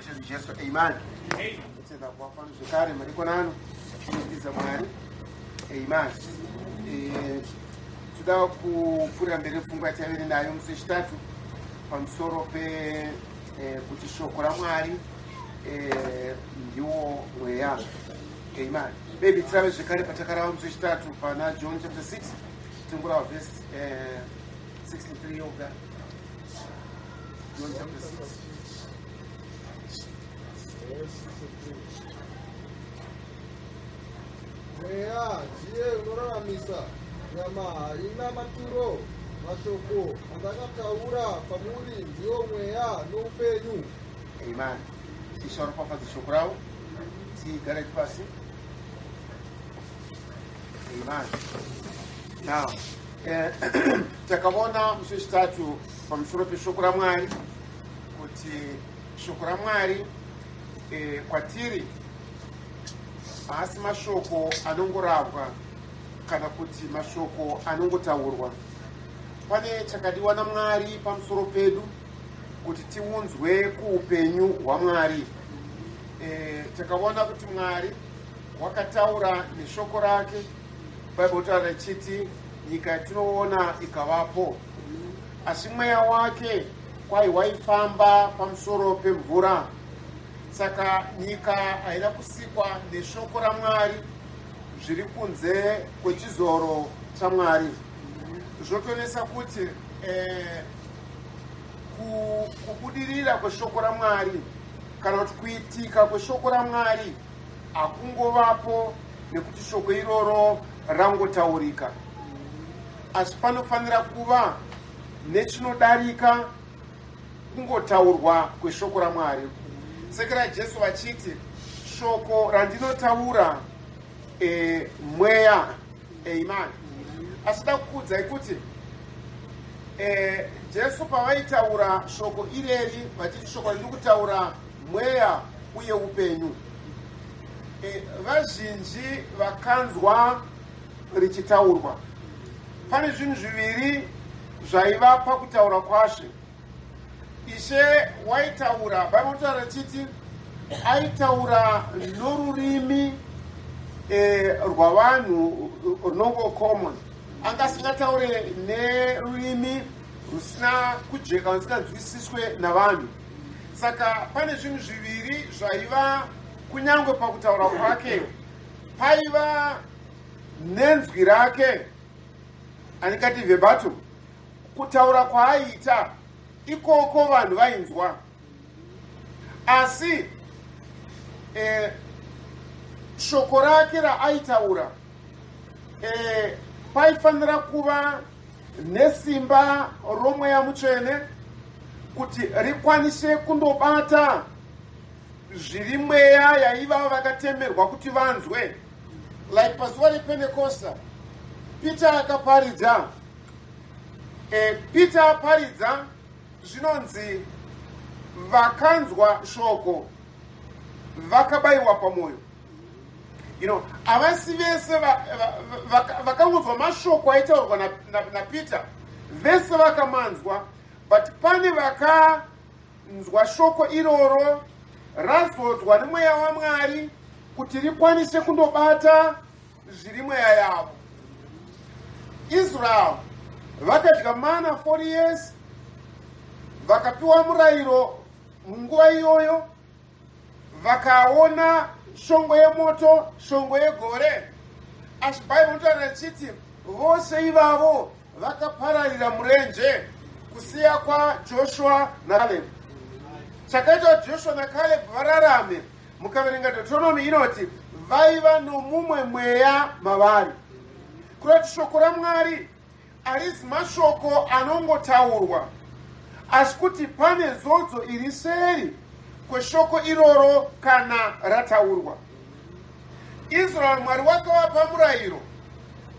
raIshe Jesu. Amen. Tenda kuva pano zvekare marikonano tinodzidza Mwari. Amen. Toda kupfuurira mberi pfungwa yataive nayo musi wechitatu pamusoro pe kuti shoko raMwari ndiwo mweya. Amen. Baby, tirave zvekare patakarava musi wechitatu pana John chapter 6, tingorava verse 63 yoga. John chapter 6. Mweya ndiye unoraramisa, nyama haina maturo. Mashoko andakataura kwamuri ndiwo mweya noupenyu. Amen. Ishe varopafadza shoko ravo. Tigare pasi. Amen. Now, takaona musi wechitatu pamusoro peshoko raMwari kuti shoko raMwari kwatiri haasi mashoko anongorabwa kana kuti mashoko anongotaurwa. Pane chakadiwa naMwari pamusoro pedu kuti tiunzwe kuupenyu hwaMwari. Takaona kuti Mwari wakataura neshoko rake. Bhaibheri taura richiti nyika yatinoona ikavapo, asi mweya wake kwai waifamba pamusoro pemvura. Saka nyika haina kusikwa neshoko raMwari zviri kunze kwechizoro chaMwari. Zvotonesa kuti kubudirira kweshoko raMwari kana kuti kuitika kweshoko raMwari hakungovapo nekuti shoko iroro rangotaurika, asi panofanira kuva nechinodarika kungotaurwa kweshoko raMwari. Sekera Jesu vachiti shoko randinotaura mweya. Amen. Asi da kukuudzai kuti Jesu pavaitaura shoko ireri vachiti shoko randiri kutaura mweya uye upenyu, vazhinji vakanzwa richitaurwa. Pane zvinhu zviviri zvaiva pakutaura kwaShe. Ishe waitaura, Bhaibheri rinotaura richiti aitaura norurimi rwavanhu runongo common. Anga asingataure nerurimi rusina kujeka, rusinganzwisiswe navanhu. Saka pane zvinhu zviviri zvaiva kunyange pakutaura kwake. Paiva nenzwi rake, andingati verbatim, kutaura kwaaiita ikoko vanhu vainzwa, asi shoko rake raaitaura paifanira kuva nesimba romweya mutsvene kuti rikwanise kundobata zviri mweya yaiva vakatemerwa kuti vanzwe. Like pazuva rePentecosta, Peter akaparidza. Peter aparidza, zvinonzi vakanzwa shoko vakabayiwa pamwoyo. Havasi vese vakangonzwa mashoko aitaurwa naPeter, vese vakamanzwa, but pane vakanzwa shoko iroro razodzwa nemweya waMwari kuti rikwanise kundobata zviri mweya yavo. Israel vakadya mana 40 years, vakapiwa murayiro munguva iyoyo, vakaona shongwe yemoto, shongwe yegore, asi Bhaibheri rinotaura richiti vose ivavo vakapararira murenje kusiya kwaJoshua naCaleb. Chakaita kuti Joshua naCaleb vararame, mukaverenga Deuteronomy inoti vaiva nomumwe mweya mavari. Kureva kuti shoko raMwari harisi mashoko anongotaurwa, asi kuti pane zodzo iri seri kweshoko iroro kana rataurwa. Israel Mwari wakavapa murayiro.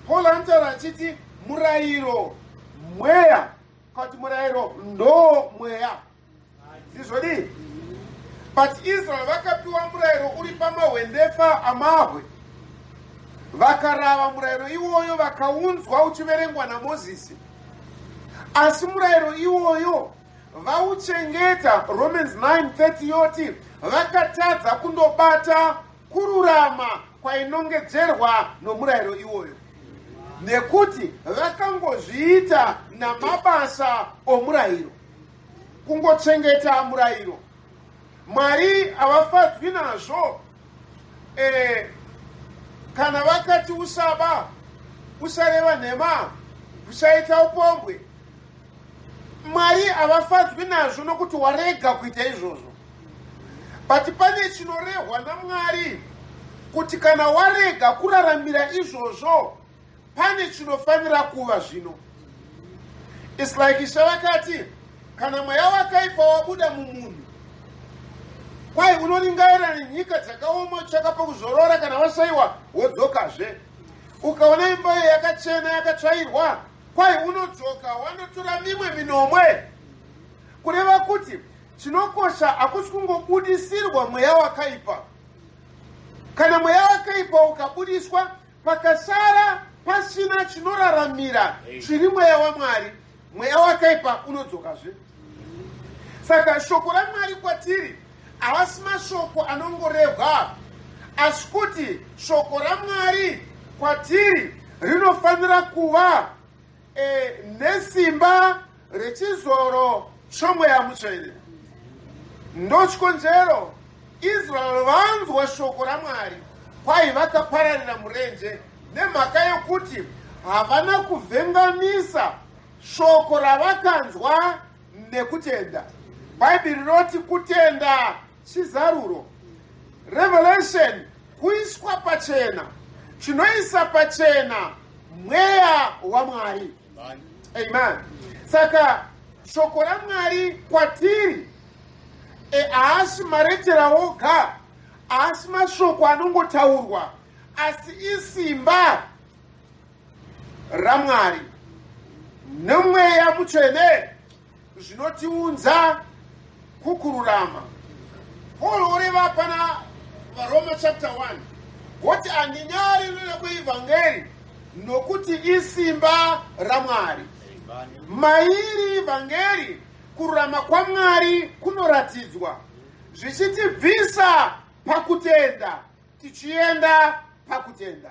Paul anotaura achiti murayiro mweya, kana kuti murayiro ndo mweya. Ndizvodii? But Israel vakapiwa murayiro uri pamahwendefa amahwe, vakarava murayiro iwoyo, vakaunzwa uchiverengwa naMozisi, asi murayiro iwoyo vauchengeta, Romans 9:30 yoti vakatadza kundobata kururama kwainongedzerwa nomurayiro iwoyo, nekuti vakangozviita namabasa omurayiro, kungochengeta murayiro. Mwari havafadzwi nazvo. Kana vakati usaba, usareva nhema, usaita upombwe, Mwari havafadzwi nazvo nokuti warega kuita izvozvo. But pane chinorehwa naMwari kuti kana warega kuraramira izvozvo, pane chinofanira kuva zvino. It's like Ishe vakati kana mweya wakaipa wabuda mumunhu, kwai unoringaira nenyika dzakaoma utsvaka pokuzorora, kana wasaiwa wodzokazve. Ukaona imba iyo yakachena yakatsvairwa, kwai unodzoka wanotora mimwe minomwe. Kureva kuti chinokosha hakusi kungobudisirwa mweya wakaipa. Kana mweya wakaipa ukabudiswa, pakasara pasina chinoraramira chiri mweya waMwari, mweya wakaipa unodzokazve. Saka shoko raMwari kwatiri havasi mashoko anongorehwa, asi kuti shoko raMwari kwatiri rinofanira kuva nesimba rechizoro chomweya mutsvene. Ndochikonzero Israeri vanzwa shoko raMwari, kwai vakapararira murenje, nemhaka yokuti havana kuvhenganisa shoko ravakanzwa nekutenda. Bhaibheri rinoti kutenda chizaruro, revelation, kuiswa pachena, chinoisa pachena mweya waMwari. Amen. Saka shoko raMwari kwatiri haasi maretera oga, haasi mashoko anongotaurwa, asi isimba raMwari nemweya mutsvene zvinotiunza kukururama. Paul oreva pana VaRoma chapter 1 woti handinyari nekuivhangeri, nokuti isimba raMwari. Mairi ivhangeri kururama kwaMwari kunoratidzwa, zvichitibvisa pakutenda tichienda pakutenda.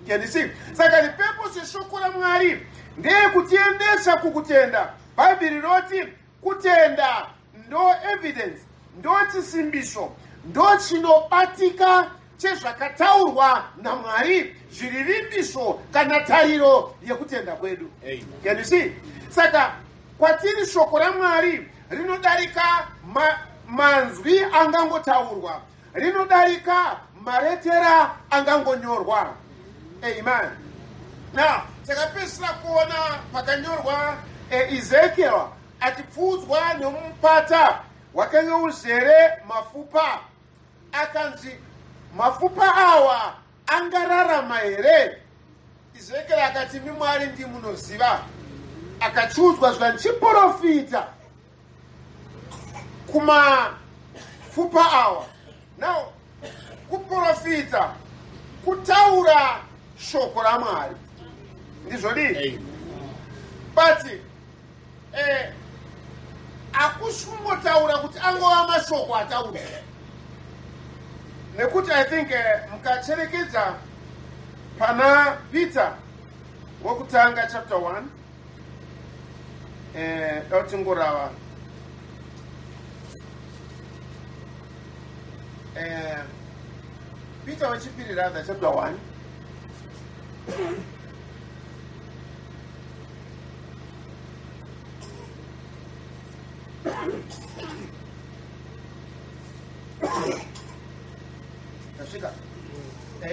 Can you see? Saka the purpose yeshoko raMwari ndeyekutiendesa kukutenda. Bhaibheri rinoti kutenda ndo evidence, ndo chisimbiso, ndo chinobatika chezvakataurwa naMwari, zviri vimbiso kana tariro yekutenda kwedu. Can you see? Saka kwatiri shoko raMwari rinodarika manzwi angangotaurwa, rinodarika maretera angangonyorwa. Amen. Now takapedzisira kuona pakanyorwa Ezekiel achipfuudzwa nemupata wakanga uzere mafupa, akanzi mafupa awa angararama here? Ezekiel akati imi Mwari ndimunoziva. Akachiudzwa zvikanzi chiprofita kumapfupa awa. Now kuprofita kutaura shoko raMwari, ndizvodii? But hakusi kungotaura kuti angova mashoko ataura, nekuti I think mukacherekedza pana Peter wokutanga chapter 1, da tingorava Peter wechipiri rather, chapter 1. Tasvika.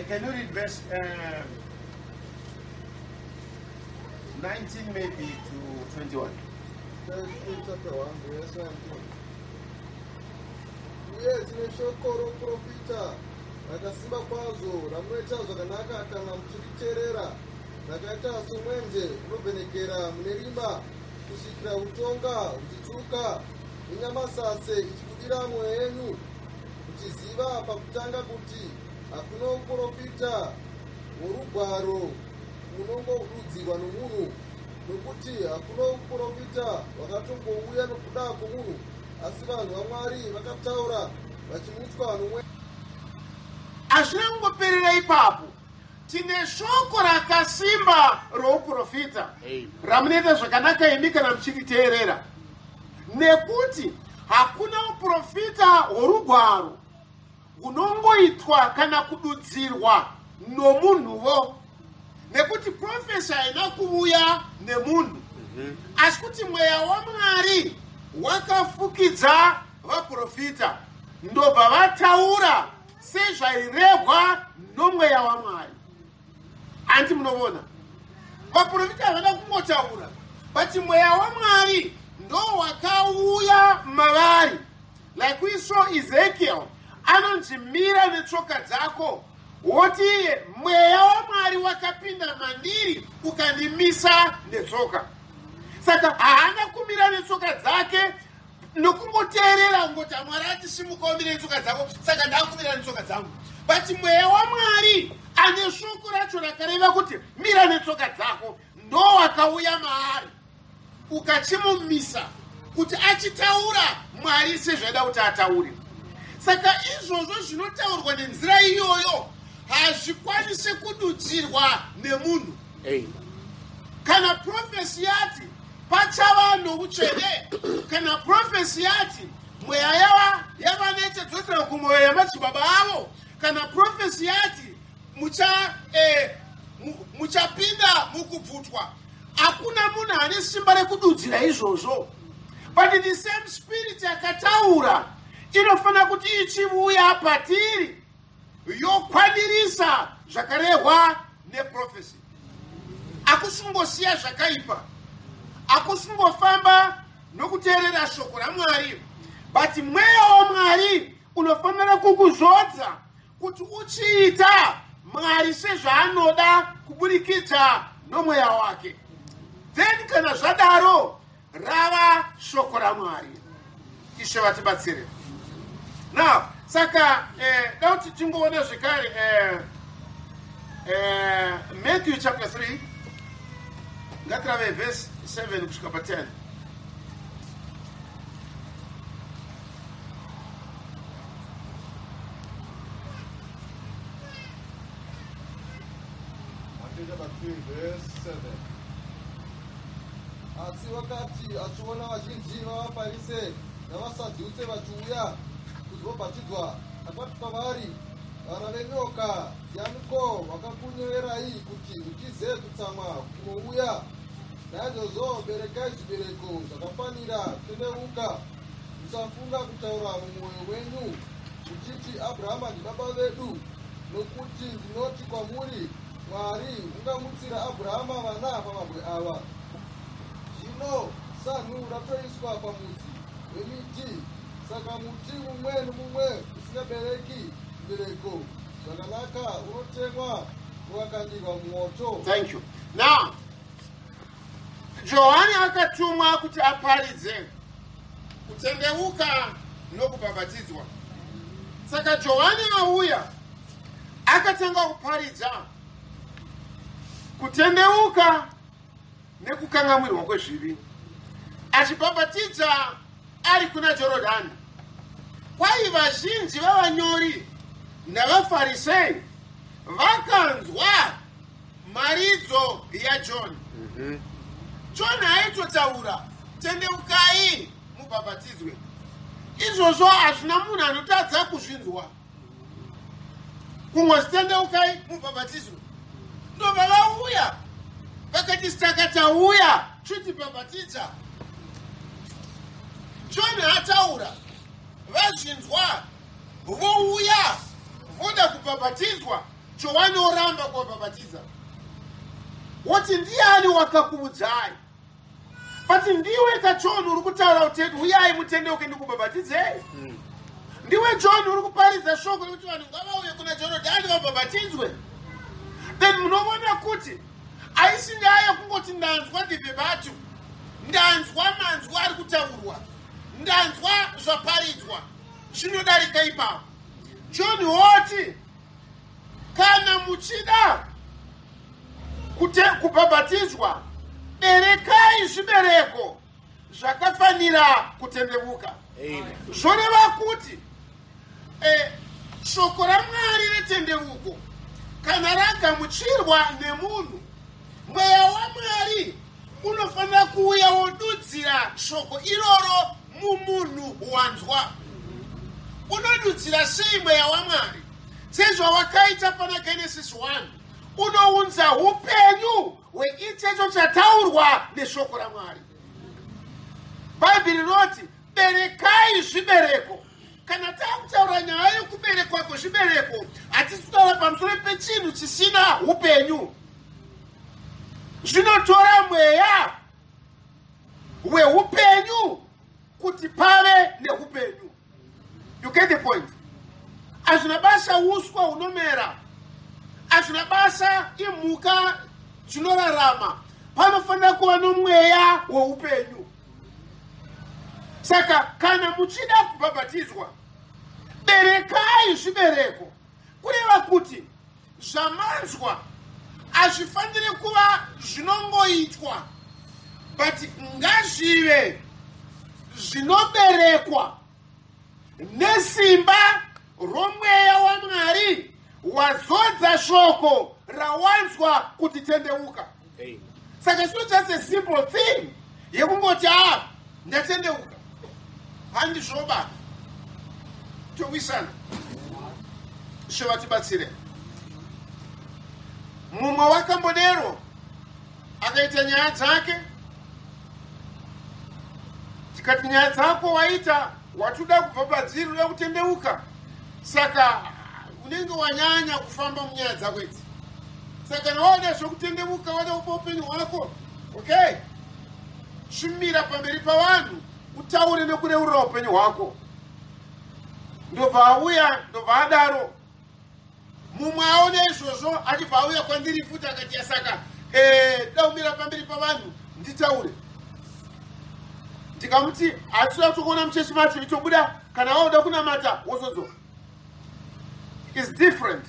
Can you read verse 19 maybe to 21? First chapter 1 verse 19. Uye tine shoko roprofita rakasimba kwazvo, ramunoita zvakanaka kana muchiriteerera, rakaita somwenje unovhenekera mune rima kusvikira utonga huchitsvuka nenyamasase ichibudira mwoyo yenyu, muchiziva pakutanga kuti hakuna uprofita hworugwaro unongodudzirwa nomunhu. Nokuti hakuna uprofita hwakatongouya nokuda kwomunhu, asi vanhu vaMwari vakataura vachimutswa nomweya. Hazvina kungoperera ipapo. Tine shoko rakasimba rouprofita ramunoita zvakanaka imi kana muchiriteerera, nekuti hakuna uprofita hworugwaro hunongoitwa kana kududzirwa nomunhuvo, nekuti prophecy haina kuuya nemunhu, asi kuti mweya waMwari wakafukidza vaprofita, ndobva vataura sezvairehwa nomweya waMwari. Hanti munovona, vaprofita havana kungotaura, but mweya waMwari ndo wakauya mavari. Like we saw Ezekiel anonzi, "Mira netsoka dzako," woti iye, "Mweya waMwari wakapinda mandiri ukandimisa netsoka." Saka haana kumira netsoka dzake nokungoteerera, kungoti Mwari ati, "Simuka umire netsoka dzako," saka ndakumira netsoka dzangu. But mweya waMwari ane shoko racho rakareva kuti, "Mira netsoka dzako," ndo wakauya maari ukachimumisa kuti achitaura Mwari sezvaida kuti ataure. Saka izvozvo zvinotaurwa nenzira iyoyo hazvikwanisi kududzirwa nemunhu. Kana prophecy yati pachava noutsvene, kana prophecy yati mweya yava yavanechedzosera kumwoyo yamadzibaba avo, kana prophecy yati muchapinda mukubvutwa, hakuna munhu ane simba rekududzira izvozvo. But the same spirit yakataura inofanira kuti ichiuya patiri yokwanirisa zvakarehwa neprophecy. Akusingosiya zvakaipa, akusingofamba nokuteerera shoko raMwari, but mweya waMwari unofanira kukuzodza kuti uchiita Mwari sezvaanoda kuburikidza nomweya wake. Then kana zvadaro, rava shoko raMwari. Ishe vatibatsire. Now saka da kuti tingoona zvekare Matthew chapter 3. Ngatirave verse 7 kusvika pa10. Matthew chapter 3, verse 7. Asi wakati achiona vazhinji vavaFarise navaSadhuse vachiuya kuzobhatidzwa, akati kwavari, "Vana venyoka, ndianiko wakakunyeverai kuti mutize kutsamwa kunouya? Naizvozvo berekai zvibereko zvakafanira kutendeuka. Musafunga kutaura mumwoyo wenyu muchiti, 'Abrahama ndibaba vedu,' nokuti ndinoti kwamuri, Mwari ungamutsira Abrahama vana pamabwe ava. Zvino sanhu ratoiswa pamudzi wemiti. Saka muti mumwe nomumwe usingabereki zvibereko zvakanaka unotemwa ukakandirwa mumoto." Thank you. Now Johani akatumwa kuti aparidze kutendeuka nokubhabhatidzwa. Saka Johani auya, akatanga kuparidza kutendeuka nekukangamwirwa kwezvivi, achibhabhatidza ari kuna Jorodhani. Kwai vazhinji vavanyori navaFarisei vakanzwa mharidzo yaJohn. John aitotaura, "Tendeukai mubhabhatidzwe." Izvozvo hazvina munhu anotadza kuzvinzwa. Kungozi, "Tendeukai mubhabhatidzwe," ndobva vauya vakati, "Saka tauya, chitibhabhatidza." John ataura, vazvinzwa, vouya voda kubhabhatidzwa. Johani oramba kuvabhabhatidza, woti, "Ndiani wakakuudzai?" But ndiwe kaJohn uri kutaura kuti, "Uyai mutendeuke ndikubhabhatidzei." Ndiwe John uri kuparidza shoko rekuti vanhu ngavauye kuna Jorodhani vabhabhatidzwe. Then munoona kuti haisi nyaya yekungoti ndanzwa ndibve, ndanzwa manzwi ari kutaurwa, ndanzwa zvaparidzwa. Zvinodarika ipapo. John woti, "Kana muchida kubhabhatidzwa, Berekai zvibereko zvakafanira kutendevuka. Zvoreva kuti shoko raMwari retendeuko kana ragamuchirwa nemunhu, mweya waMwari unofanira kuuya wodudzira shoko iroro mumunhu wanzwa. Unodudzira sei mweya waMwari? Sezvawakaita pana Genesis 1, unounza upenyu hweichecho chataurwa neshoko raMwari. Bhaibheri rinoti berekai zvibereko. Kana taakutaura nyaya yekuberekwa kwezvibereko, hatisi kutaura pamusoro pechinhu chisina upenyu. Zvinotora mweya hweupenyu kuti pave neupenyu. You get the point? Hazvina basa uswa hunomera, hazvina basa imhuka dzinorarama, panofanira kuva nomweya weupenyu. Saka kana muchida kubhabhatidzwa, berekai zvibereko, kureva kuti zvamanzwa hazvifaniri kuva zvinongoitwa, but ngazvive zvinoberekwa nesimba romweya waMwari wazodza shoko rawanzwa kuti tendeuka. Saka it's not just a simple thing yekungoti a ndatendeuka, handizvoba. Towisana, Ishe vatibatsire. Mumwe wakambodero akaita nyaya dzake, tikati nyaya dzako waita watoda kubva padziri, uda kutendeuka, saka unenge wanyanya kufamba munyaya dzako idzi. Saka kana wada zvokutendeuka, wada kupa upenyu hwako, okay, shumira pamberi pavanhu, utaure nekureurura upenyu hwako. Ndobva auya, ndobva adaro. Mumwe aona izvozvo achibva auya kwandiri futi akati, saka daumira pamberi pavanhu nditaure. Ndikamuti hatitoda kutokuona muchechi macho, itobuda. Kana wauda kunamata wozodzoka, is different.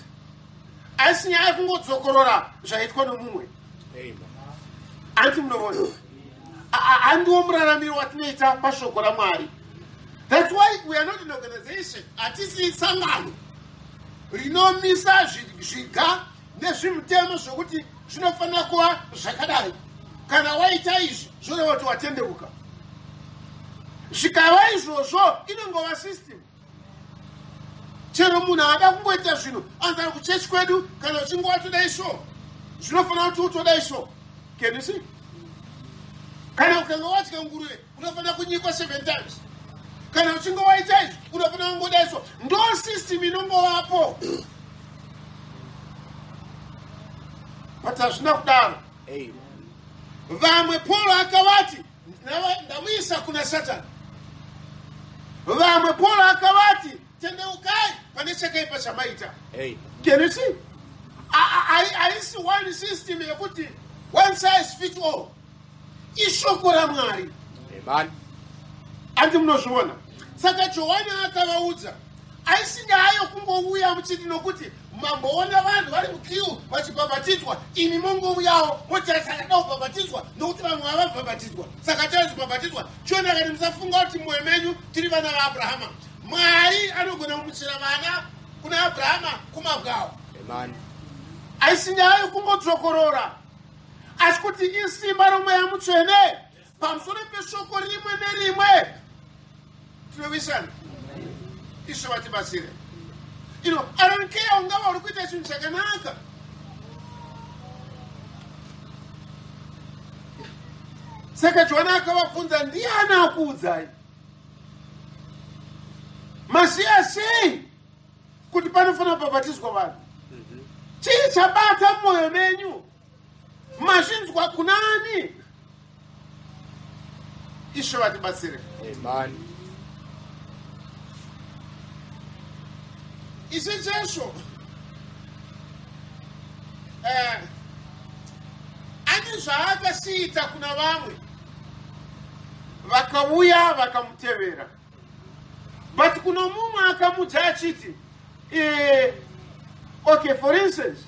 Asi nyaya yekungodzokorora zvaitwa nomumwe, anti munoona, handiwo muraramiro watinoita pashoko raMwari. That's why we are not an organization. Hatisi sangano rinomisa zviga nezvimutemo zvokuti zvinofanira kuva zvakadai, kana waita izvi zvoreva kuti watendeuka. Zvikava izvozvo, inongova system. Chero munhu ada kungoita zvinhu anzara kuchechi kwedu, kana uchinge watodai so, zvinofanira kuti utodai so. Can you see? Kana ukanga wadya nguruve, unofanira kunyikwa seven times. Kana uchinge waita izvi, unofanira kungodai so. Ndo system inongovapo, but hazvina kudaro. Vamwe Paul akavati ndamuisa kuna Satani. Vamwe Paul akavati tendeukai pane chakaipa chamaita. Can you see? Haisi one system yekuti one size fit all. Ishoko raMwari, andi munozviona? Saka Johani akavaudza, aisi nyaya yokungouya muchiti nokuti mamboona vanhu vari muqueue vachibhabhatidzwa, imi mongouyawo moti saka da kubhabhatidzwa nokuti vamwe vavabhabhatidzwa, saka taizobhabhatidzwa. Chiona kati musafunga kuti mumwoyo menyu tiri vana vaAbrahama. Mwari anogona kumutsira vana kuna Abrahama kumabwawo. Aisi nyaya yokungodzokorora, asi kuti isimba romweya mutsvene pamusoro peshoko rimwe nerimwe. Tinowisana, Ishe vatibatsire. I don't care ungava uri kuita chinhu chakanaka. Saka Johana akavabvunza, ndiani akuudzai? Maziya sei kuti panofanira kubhabhatidzwa vanhu? Chii chabata mumwoyo menyu? Mazvinzwa kunani? Ishe vatibatsire. Amen. Ishe Jesu ane zvaakasiita kuna vamwe vakauya vakamutevera, but kuno mumwe akamudza achiti okay, for instance,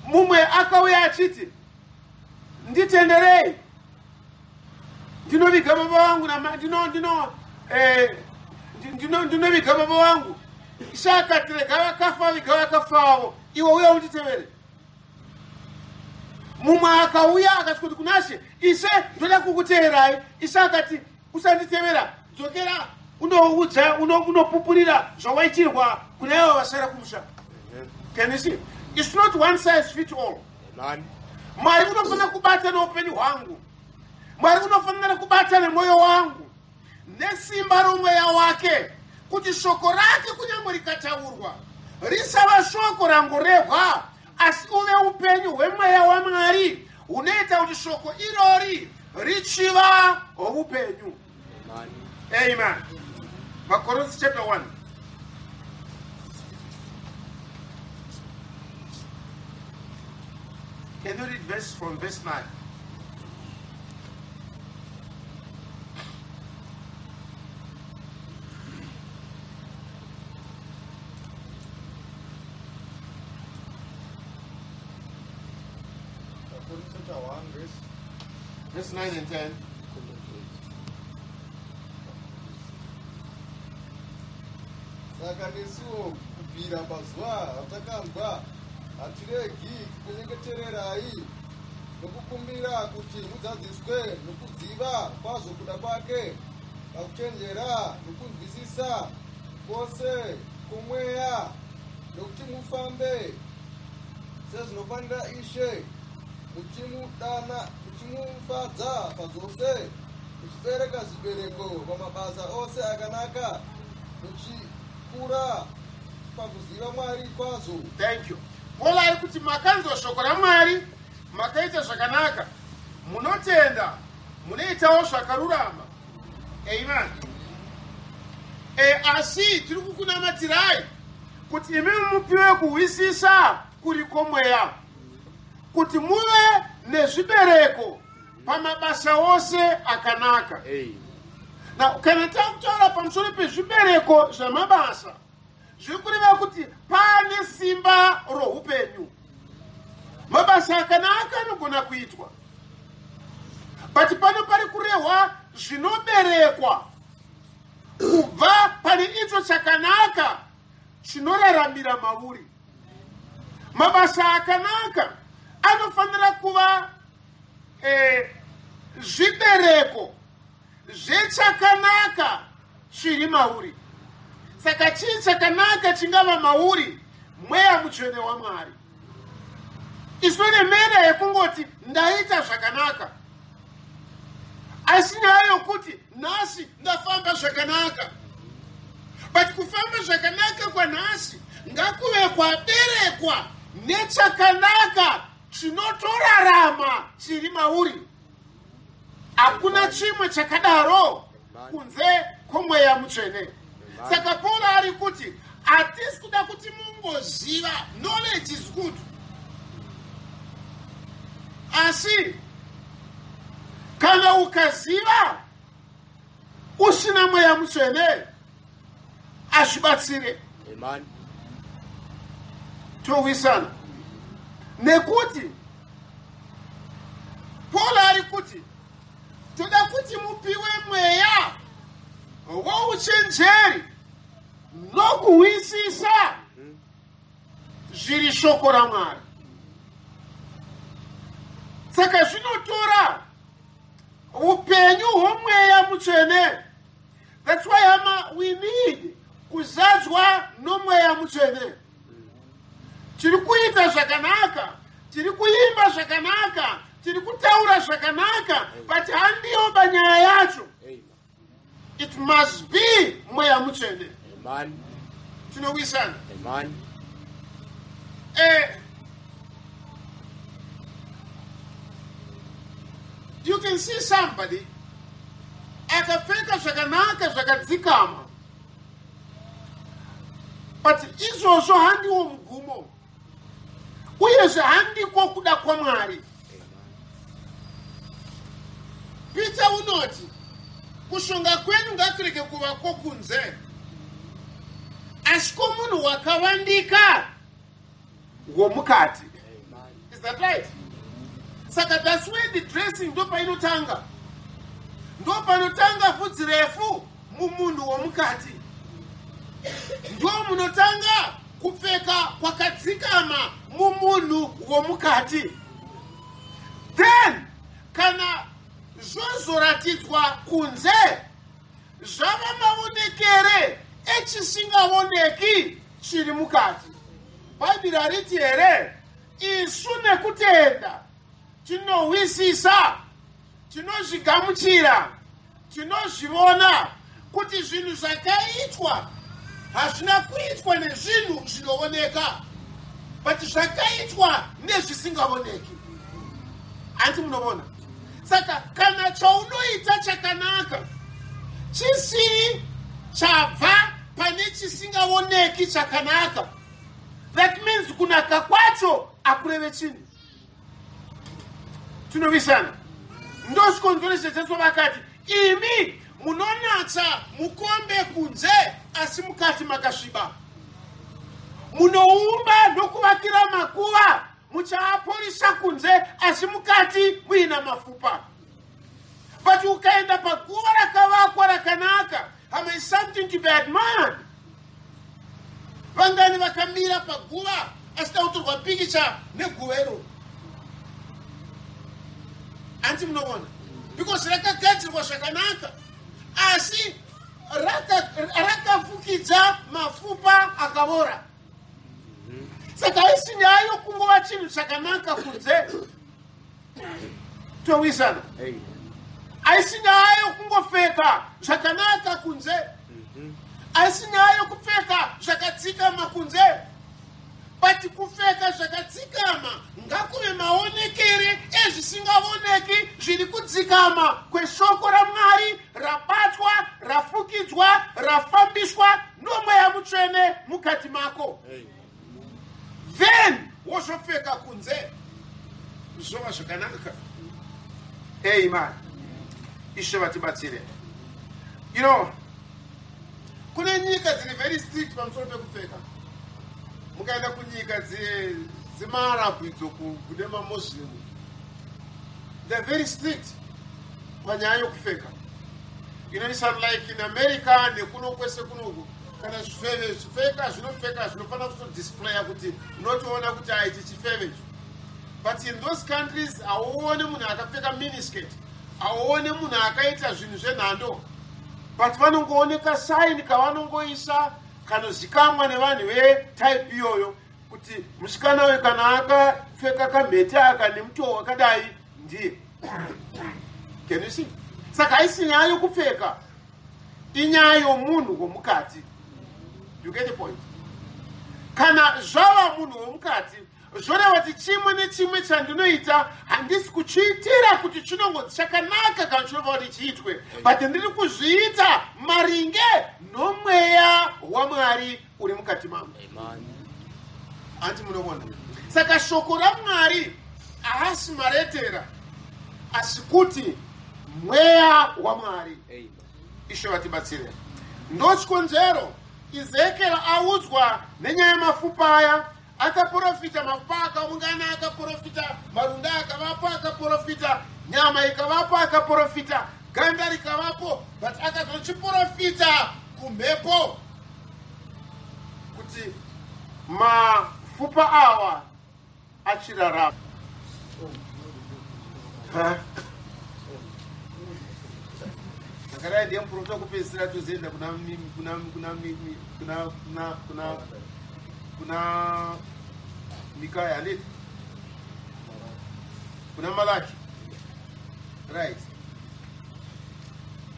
mumwe akauya achiti Nditenderei ndinoviga baba vangu, ndinoviga baba vangu. Ishe akati, rega vakafa viga vakafavo, iwe uya unditevere. Mumwe akauya akati kuti kunashe, Ishe, ndoda kukuteerai. Ishe akati, usanditevera, dzokera unoudza, unopupurira zvawaitirwa kuna ivo vasara kumusha. Can you see? It's not one size fit all. Mwari unofanira kubata neupenyu hwangu. Mwari unofanira kubata nemwoyo wangu nesimba romweya wake, kuti shoko rake kunyange rikataurwa risava shoko rangorehwa, asi uve upenyu hwemweya waMwari hunoita kuti shoko irori richiva upenyu. Amen. VaKorinti chapter 1. Can you read verse from verse 9? Chapter 1 verse Verse 9 and 10. Saka nesuwo kubvira pazuva ratakanzwa hatiregi kunyengetererai nokukumbira kuti muzadziswe nokuziva kwazvo kuda kwake pakuchenjera nokunzwisisa kwose kwomweya, nokuti mufambe sezvinofanira Ishe, muchimudana, muchimufadza pazvose, muchibereka zvibereko pamabasa ose akanaka, muchikura pakuziva Mwari kwazvo. Thank you. Paul ari kuti makanzwa shoko raMwari, makaita zvakanaka, munotenda, munoitawo zvakarurama. Amen. Asi tiri kukunamatirai kuti imi mupiwe kuhwisisa kuri kwomweya, kuti muve nezvibereko pamabasa ose akanaka. Now, kana takutaura pamusoro pezvibereko zvamabasa, zviri kureva kuti pane simba roupenyu. Mabasa akanaka anogona kuitwa, but pano pari kurehwa zvinoberekwa kubva pane icho chakanaka chinoraramira mauri. Mabasa akanaka anofanira kuva zvibereko zvechakanaka chiri mauri. Saka chii chakanaka chingava mauri? Mweya Mutsvene waMwari. Isore yekungoti ndaita zvakanaka, asi nyaya yokuti nhasi ndafamba zvakanaka, but kufamba zvakanaka kwanhasi ngakuve kwaberekwa nechakanaka chinotorarama chiri mauri. Hakuna chimwe chakadaro kunze kwomweya Mutsvene. Saka Paul ari kuti hatisi kuda kuti mungoziva. Knowledge is good, asi kana ukaziva usina mweya Mutsvene hazvibatsire. Towisana nekuti Paul ari kuti toda kuti mupiwe mweya wouchenjeri nokuhwisisa zviri shoko raMwari. Saka zvinotora upenyu hwomweya Mutsvene. That's why, hama, we need kuzadzwa nomweya Mutsvene. Tiri kuita zvakanaka, tiri kuimba zvakanaka, tiri kutaura zvakanaka, but handiyo banyaya yacho. It must be mweya Mutsvene. Tinowisana. You can see somebody akapfeka zvakanaka zvakadzikama, but izvozvo handiwo mugumo, uyezve handiko kuda kwaMwari. Peter unoti kushonga kwenyu ngakurege kuva kwokunze, asi kwomunhu wakavandika womukati. Is that right? Saka that's where the dressing ndopainotanga, ndopanotanga vhudzi refu mumunhu womukati, ndo munotanga kupfeka kwakadzikama mumunhu womukati. Then kana zvozoratidzwa kunze, zvava maonekere echisingaoneki chiri mukati. Bhaibheri hariti here, isu nekutenda tinohwisisa, tinozvigamuchira, tinozvivona kuti zvinhu zvakaitwa hazvina kuitwa nezvinhu zvinooneka, but zvakaitwa nezvisingaoneki. Hanti munovona? Saka kana chaunoita chakanaka chisiri chabva pane chisingaoneki chakanaka, that means kunaka kwacho akureve chinhu. Tinovisana. Ndozvikonzero Jesu vakati, imi munonatsa mukombe kunze, asi mukati makasviba. Munoumba nokuvakira makuva, muchaaporisa kunze, asi mukati muina mafupa. But ukaenda paguva rakavakwa rakanaka, hama, is something to be admired. Vangani vakamira paguva asida kutorwa pikicha neguva iroro? Hanti munoona? Because rakagadzirwa zvakanaka, asi rakafukidza mafupa akavora. Saka haisi nyaya yokungova chinhu chakanaka kunze. Towisana. Haisi nyaya yokungopfeka zvakanaka kunze, haisi nyaya yokupfeka zvakadzikama kunze, but kupfeka zvakadzikama ngakuve maonekere ezvisingaoneki zviri kudzikama kweshoko raMwari rabatwa, rafukidzwa, rafambiswa noMweya Mutsvene mukati mako. Then wozopfeka kunze, zvova zvakanaka. Amen. Ishe vatibatsire. Kune nyika dziri very strict pamusoro pekupfeka. Mukaenda kunyika dzemaArabhu idzo, kune maMuslim, they're very strict panyaya yokupfeka. It's unlike in America nekuno kwese kunoku. Kana zvifeve zvipfeka zvinopfeka zvinofanira kutodisplaya kuti unotoona kuti aichi chifeve icho. But in those countries hauone munhu akapfeka miniskirt, hauone munhu akaita zvinhu zvenhando, but vanongooneka sign kavanongoisa kanozikamwa nevanhu vetype iyoyo kuti musikana uyu kana akapfeka kamhete aka nemutoo wakadai ndiye. Can you see? Saka haisi nyaya yokupfeka, inyaya yomunhu womukati. You get the point? Kana zvava munhu womukati, zvoreva kuti chimwe nechimwe chandinoita handisi kuchiitira kuti chinongonzi chakanaka kana chinova kuti chiitwe, but ndiri kuzviita maringe nomweya waMwari uri mukati mangu. Hanti munoona? Saka shoko raMwari haasi maretera, asi kuti mweya waMwari. Ishe vatibatsire. Ndochikonzero Ezekiel audzwa nenyaya yemafupa aya, akaprofita, mafupa akaungana, akaprofita, marunda akavapo, akaprofita, nyama ikavapo, akaprofita, ganda rikavapo, but akazochiprofita kumhepo kuti mafupa awa achirarama. Ha? Zvakadai ndiye muprofita wekupedzisira, tozoenda kuna kuna kuna kuna kuna kuna kuna Mikaya, handiti? Kuna Malaki, right?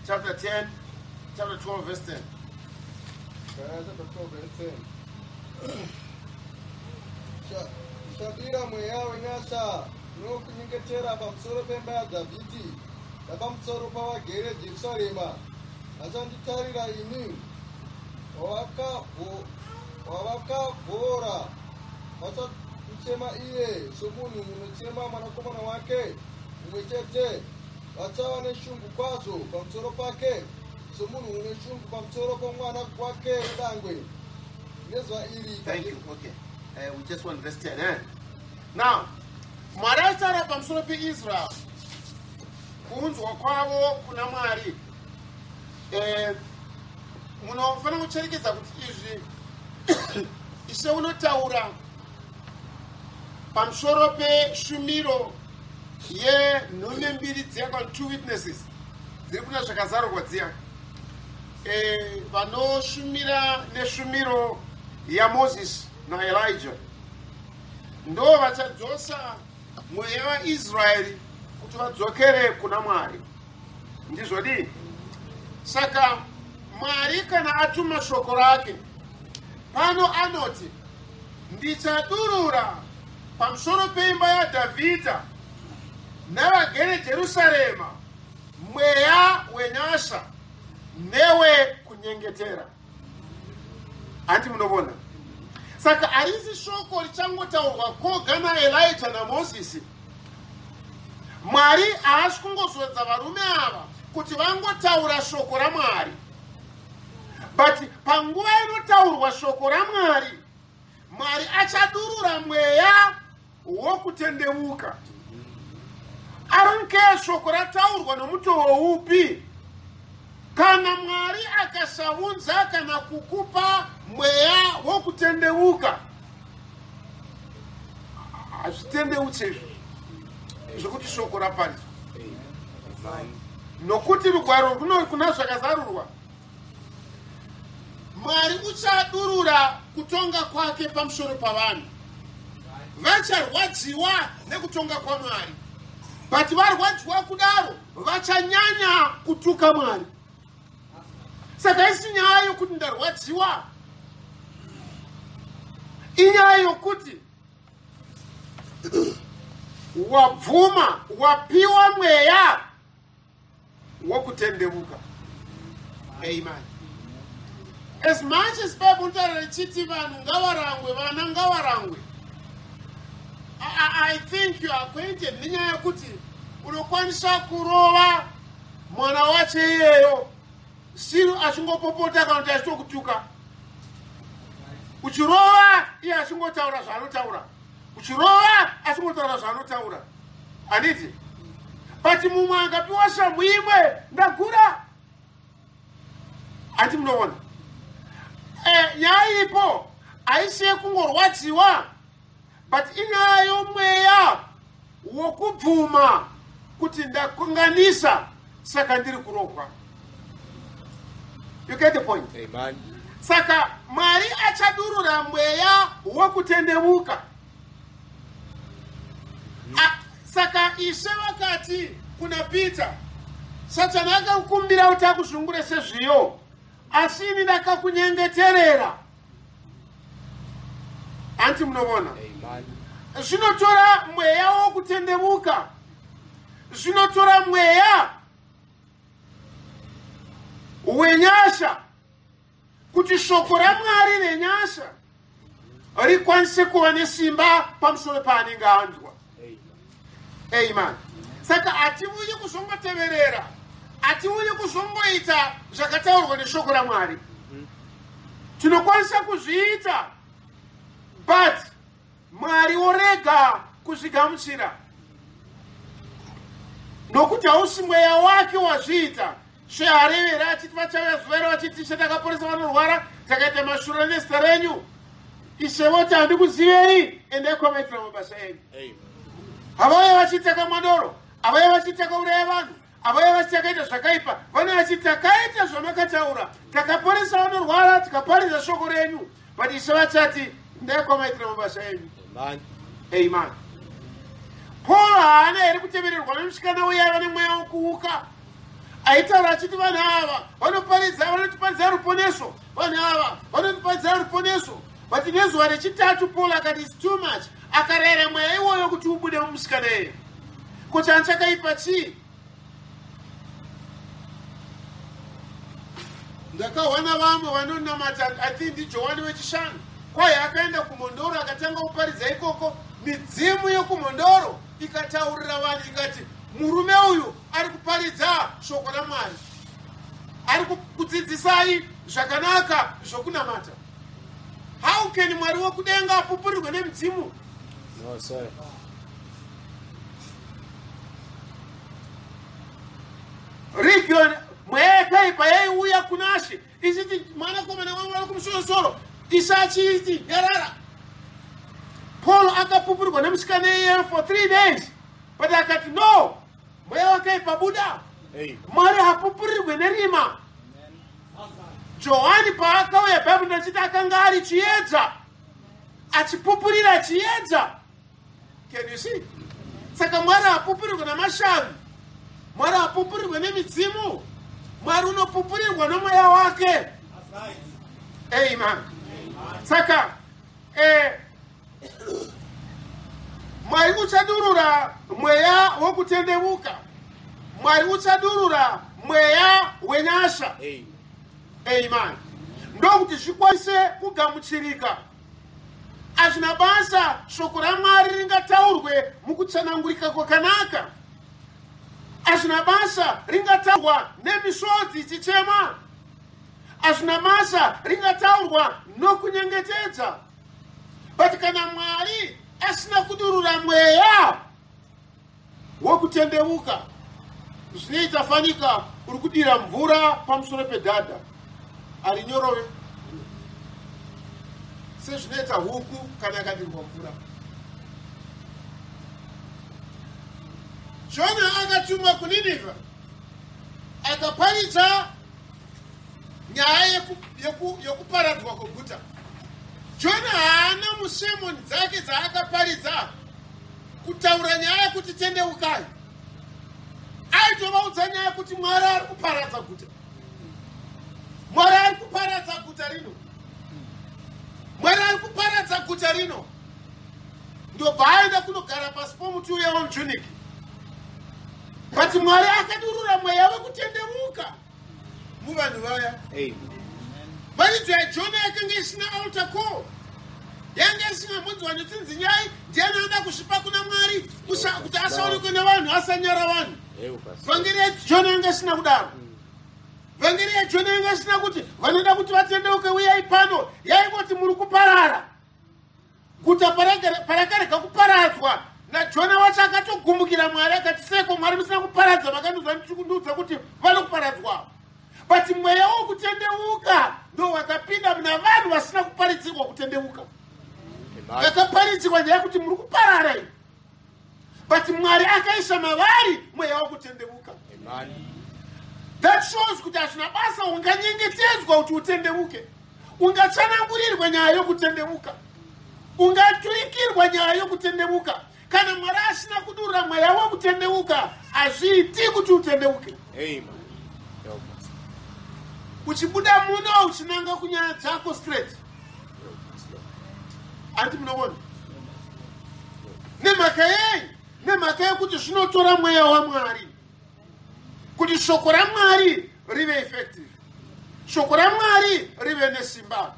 Chapter 10, chapter 12 verse 10. Chapter 12 verse 10. Ndichadira mweya wenyasha nokunyengetera pamusoro pemba yaDhavhidhi napamusoro pavagere Jerusarema. Vachanditarira ini wavakabvoora, vachamuchema iye somunhu unochema mwanakomana wake mumwe chete. Vachava neshungu kwazvo pamusoro pake somunhu une shungu pamusoro pomwana wake wedangwe. Nezuva iri Thank you. Okay, we just want verse 10, eh? Now. Mwari aitaura pamusoro peIsrael, kuunzwa kwavo kuna Mwari. Munofanira kucherekedza kuti izvi Ishe unotaura pamusoro peshumiro yenhume mbiri dziya, kana two witnesses dziri kuna Zvakazarurwa dziya, vanoshumira neshumiro yaMozisi naElijah, ndo vachadzosa mweya waIsraeri kuti vadzokere kuna Mwari. Ndizvodii? Saka Mwari kana atuma shoko rake pano, anoti, "Ndichadurura pamusoro peimba yaDhavhidha navagere Jerusarema mweya wenyasha newe kunyengetera." Handi munovona? Saka harisi shoko richangotaurwa koga naElijah naMozisi. Mwari haasi kungozodza varume ava kuti vangotaura shoko raMwari, but panguva inotaurwa shoko raMwari, Mwari achadurura mweya wokutendeuka. Aronke shoko rataurwa nomutoo upi, kana Mwari akasaunza kana kukupa mweya wokutendeuka, hazvitendeutse izvozvo zvokuti shoko raparidzwa, nokuti rugwaro runo kuna Zvakazarurwa, Mwari uchadurura kutonga kwake pamusoro pavanhu. Vacharwadziwa nekutonga kwaMwari, but varwadziwa kudaro, vachanyanya kutuka Mwari. Saka isi nyaya yokuti ndarwadziwa, inyaya yokuti wabvuma, wapiwa mweya wokutendeuka. Amen. As much as Bible inotaura richiti vanhu ngavarangwe, vana ngavarangwe, I think you are acquainted nenyaya yekuti unokwanisa kurova mwana wacho iyeyo still achingopopota kana kuti achitokutuka. Uchirova, iye achingotaura zvaanotaura. Uchirova, achingotaura zvaanotaura, handiti? But mumwe angapiwa shamhu imwe, ndagura. Handi munoona? Nyaya ipo haisi yekungorwadziwa, but inyaya yomweya wokubvuma kuti ndakanganisa, saka ndiri kurohwa. You get the point? Amen. Saka Mwari achadurura mweya wokutendeuka. Saka Ishe vakati kuna Peter, "Satani akakumbira kuti akuzvungure sezviyo, asi ini ndakakunyengeterera." Hanti munovona? Amen. Zvinotora mweya wokutendeuka, zvinotora mweya wenyasha kuti shoko raMwari renyasha rikwanise kuva nesimba pamusoro paanenge anzwa. Amen. Saka hatiuyi kuzongoteverera, hatiuyi kuzongoita zvakataurwa neshoko raMwari. Tinokwanisa kuzviita, but Mwari worega kuzvigamuchira nokuti hausi mweya wake wazviita. Sheharevera achiti vachauya zuva iro vachiti, "Ishe, takaporesa vanorwara, takaita mashura nezita renyu." Ishe voti, "Handikuzivei, endai kwamaitira mabasa enyu." Amen. Havauya vachiti takamwa doro, havauya vachiti takauraya vanhu, havauya vachiti takaita zvakaipa. Vanouya vachiti, "Takaita zvamakataura, takaporesa vanorwara, tikaparidza shoko renyu." But Ishe vachati, "Ndai kwamaitira mabasa enyu." Amen. Amen. Paul haana here kutevererwa nemusikana uye aiva nemweya wokuuka, aitaura achiti, "Vanhu ava vanoparidza, vanotiparidza ruponeso, vanhu ava vanotiparidza ruponeso"? But nezuva rechitatu Paul akati, "It's too much." Akarayira mweya iwoyo kuti ubude mumusikana iye. Kuti hanchakaipa chii? Ndakawana vamwe vanonamata, I think ndiJohani wechishanu, kwai akaenda kuMhondoro, akatanga kuparidza ikoko. Midzimu yokuMhondoro ikataurira vanhu ikati, "Murume uyu ari kuparidza shoko raMwari, ari kudzidzisai zvakanaka zvokunamata." How can Mwari wokudenga apupurirwe nemidzimu? No, sir. Legion, mweya yakaipa yaiuya kunaShe ichiti, "Mwanakomana waMwari kumusorosoro." Ishe achiiti, "Nyarara." Paul akapupurirwa nemusikana iyeyo for 3 days, but akati, "No, mweya wakaipa, buda." Mwari hapupurirwe nerima. Johani paakauya, Bhaibheri ndachiti akanga ari chiedza, achipupurira chiedza. Can you see? Saka Mwari hapupurirwe namashavi, Mwari hapupurirwe nemidzimu. Mwari unopupurirwa nomweya wake. Amen. Saka Mwari uchadurura mweya wokutendeuka. Mwari uchadurura mweya wenyasha. Amen. Ndokuti zvikwanise kugamuchirika. Hazvina basa, shoko raMwari ringataurwe mukutsanangurika kwakanaka. Hazvina basa, ringataurwa nemisodzi ichichema. Hazvina basa, ringataurwa nokunyengetedza, but kana Mwari asina kudurura mweya wokutendeuka, zvinoita fanika uri kudira mvura pamusoro pedhadha harinyorove, sezvinoita huku kana yakadirwa mvura. Jona akatumwa kuNinivha, akaparidza nyaya yokuparadzwa kweguta. Jona haana musermon dzake dzaakaparidza kutaura nyaya yekuti tendeukai. Aitovaudza nyaya yekuti Mwari ari kuparadza guta, Mwari ari kuparadza guta rino, Mwari ari kuparadza guta rino. Ndobva aenda kunogara pasi pomuti uya womujuniki. But Mwari akadurura mweya wekutendeuka muvanhu vaya. Mharidzo yaJona yakanga isina altar call, yanga isingambonzi vanotsinzinyai, ndiani anoda kusvipa kuna Mwari kuti asaonekwe nevanhu, asanyara vanhu. Vhangeri yaJona yanga isina kudaro. Vhangeri yaJona yanga isina kuti vanoda kuti vatendeuke uyai pano. Yaingoti muri kuparara. Guta parakarega kuparadzwa naJona wacho, akatogumukira Mwari, akati, "Seko Mwari musina kuparadza? Makandiudza kuti vanokuparadzwa." But mweya wokutendeuka ndo wakapinda muna vanhu vasina kuparidzirwa kutendeuka. Vakaparidzirwa nyaya yekuti muri kuparara iyi, but Mwari akaisa mavari mweya wokutendeuka. That shows kuti hazvina basa, unganyengetedzwa kuti utendeuke, ungatsanangurirwa nyaya yokutendeuka, ungaturikirwa nyaya yokutendeuka, kana Mwari asina kudurura mweya wokutendeuka, hazviiti kuti utendeuke. Amen. Help us. Uchibuda muno uchinanga kunyaya dzako straight. Help us, Lord. Handiti munoona? Nemhaka yei? Nemhaka yekuti zvinotora mweya waMwari kuti shoko raMwari rive effective, shoko raMwari rive nesimba.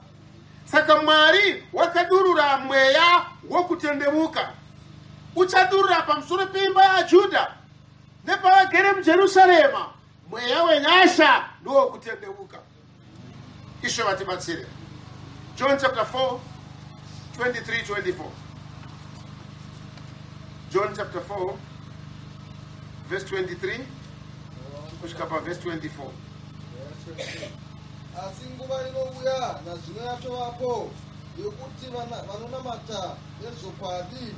Saka Mwari wakadurura mweya wokutendeuka. Uchadurura pamusoro peimba yaJudha nepavagere muJerusarema mweya wenyasha ndowokutendeuka. Ishe vatibatsire. John chapter 4, 23, 24. John chapter 4 verse 23 kusvika pavhesi 24. Asi nguva inouya, nazvino yatovapo, yokuti vanonamata nezvokwadi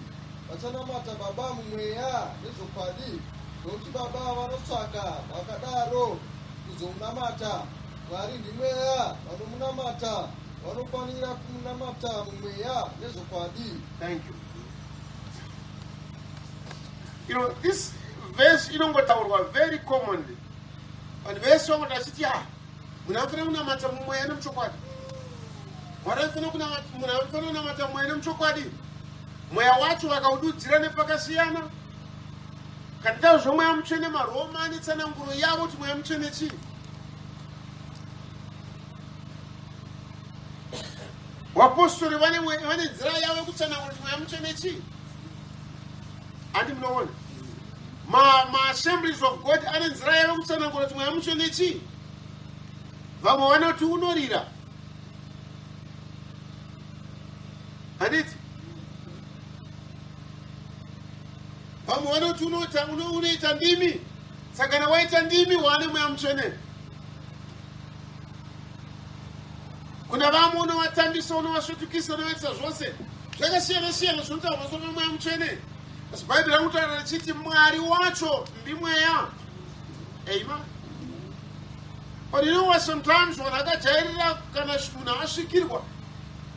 vachanamata Baba mumweya nezvokwadi, nokuti Baba vanotsvaka vakadaro kuzomunamata. Mwari ndimweya, vanomunamata vanofanira kumunamata mumweya nezvokwadi. Thank you. You know, this verse inongotaurwa very commonly. Vanhu vese vangoti vachiti, "Ya, munhu anofanira kunamata mumweya nemuchokwadi. Mwari anofanira kunamata, munhu anofanira kunamata mumweya nemuchokwadi." Mweya wacho vakaududzira nepakasiyana. Kana taura zvomweya mutsvene, maRoma ane tsananguro yavo kuti mweya mutsvene chii. Vapostori vane nzira yavo yekutsanangura kuti mweya mutsvene chii. Handi munoona? MaAssemblies of God ane nzira yavo yekutsanangura kuti mweya mutsvene chii. Vamwe vanoti unorira, handiti? Vamwe vanoti unoita ndimi. Saka kana waita ndimi, wane Mweya Mutsvene. Kuna vamwe unovatambisa, unovasvetukisa, unovaitisa zvose zvakasiyana siyana zvinotaura pamusoro peMweya Mutsvene, asi Bhaibheri rakutaura richiti Mwari wacho ndimweya. Amen. But you know what, sometimes vanhu akajairira kana munhu asvikirwa,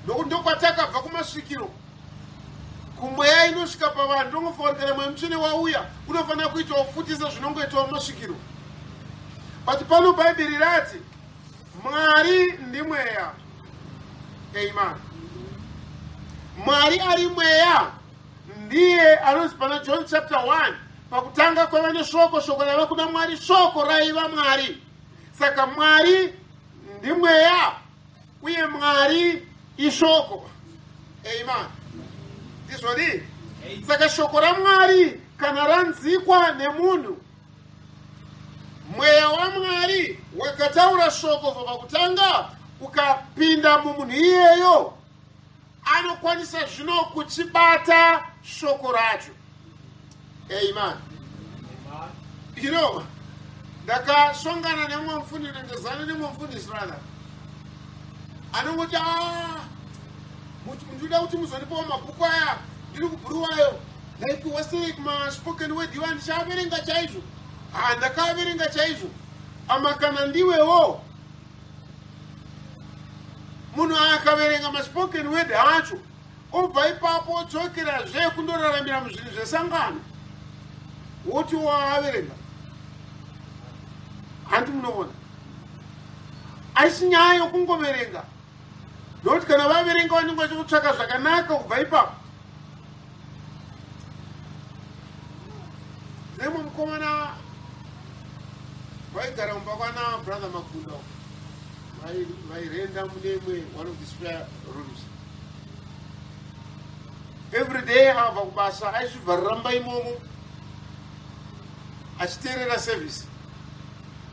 nokuti ndokwatakabva kumasvikiro, kumweya inosvika pavanhu, ndongofunga kana Mweya Mutsvene wauya unofanira kuitawo futi sezvinongoitawo masvikiro. But pano Bhaibheri rati Mwari ndimweya. Amen. Mwari ari mweya, ndiye anonzi pana John chapter 1, pakutanga kwaiva neshoko, shoko raiva kuna Mwari, shoko raiva Mwari. Saka Mwari ndimweya uye Mwari ishoko. Amen. Ndizvodi. Saka shoko raMwari kana ranzikwa nemunhu, mweya waMwari wakataura shoko kubva pakutanga ukapinda mumunhu iyeyo, anokwanisa zvino kuchibata shoko racho. Amen. Ndakasongana nemumwe mufundisi, ndezana nemumwe mufundisi rather, anongoti, "Ah, ndinoda kuti muzondipawo mabhuku aya, ndiri kuBhuruwayo, ndaipiwa sei kumaspoken word iwa, ndichaverenga chaizvo." Ha, ndakaverenga chaizvo. Ama kana ndiwewo munhu akaverenga maspoken word acho, obva ipapo odzokerazve kundoraramira muzvinhu zvesangano, woti waaverenga, handi munoona aisi nyaya yokungoverenga, nokuti kana vaverenga vanenge vachikutsvaka zvakanaka kubva ipapo. Nemwe mukomana vaigara mumba kwana Brother Makunda, vairenda mune imwe one of the spare rooms. Every day abva kubasa aizvivharira mumba imomo achiteerera service.